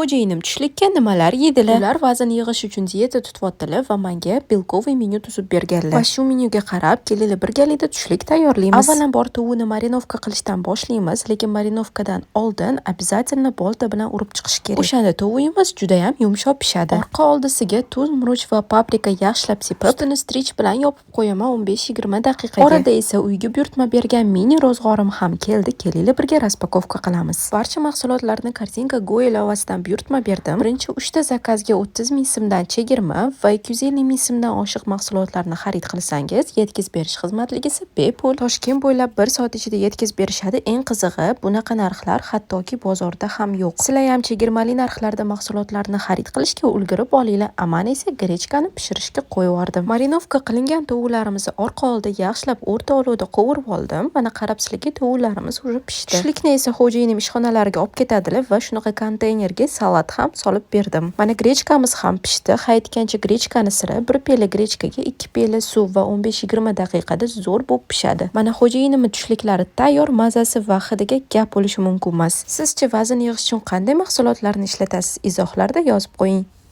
Xo'jayinim tushlikka nimalar yedilar? Ular vazn yig'ish uchun dieta tutyaptilar va menga белковый menyu tuzib berganlar. Va shu menyuga qarab, kelinglar, birgalikda tushlik tayyorlaymiz. Avvalambor tovuqni marinovka qilishdan boshlaymiz, lekin marinovkadan oldin обязательно bolta bilan urib chiqish kerak. O'shanda tovug'imiz judayam yumshoq pishadi. Orqa oldisiga tuz, murch va paprika yaxshilab sepib, ustini стрейч bilan yopib qo'yaman 15-20 daqiqaga. Orada esa uyga buyurtma bergan mini ro'zg'orim ham keldi. Kelinglar, birga распаковка qilamiz. Barcha mahsulotlarni Korzinka Go ilovasidan buyurtma berdim. Birinchi 3 ta zakazga 30 ming so'mdan chegirma va 250 ming so'mdan oshiq mahsulotlarni xarid qilsangiz, yetkazib berish xizmatligisi bepul. Toshkent bo'ylab 1 soat ichida yetkazib berishadi. Eng qizig'i, bunaqa narxlar hattoki bozorda ham yo'q. Sizlar ham chegirmali narxlarda mahsulotlarni xarid qilishga ulgurib olinglar. A man esa grechkani pishirishga qo'yib yubordim. Marinovka qilingan tovuqlarimizni orqa oldi yaxshilab o'rta olovda qovurib oldim. Mana, qarabsizlarki, tovuqlarimiz уже pishdi. Tushlikni esa xo'jayinim ishxonalariga olib ketadilar va shunaqa konteynerga salat ham solib berdim. Mana, grechkamiz ham pishdi. Ha aytgancha, grechkani siri: bir piyola grechkaga 2 piyola suv va 15-20 daqiqada zo'r bo'lib pishadi. Mana, xo'jayinimni tushliklari tayyor, mazasi va hidiga gap bo'lishi mumkin emas. Sizchi, vazn yig'ish uchun qanday mahsulotlarni ishlatasiz? Izohlarda yozib qo'ying.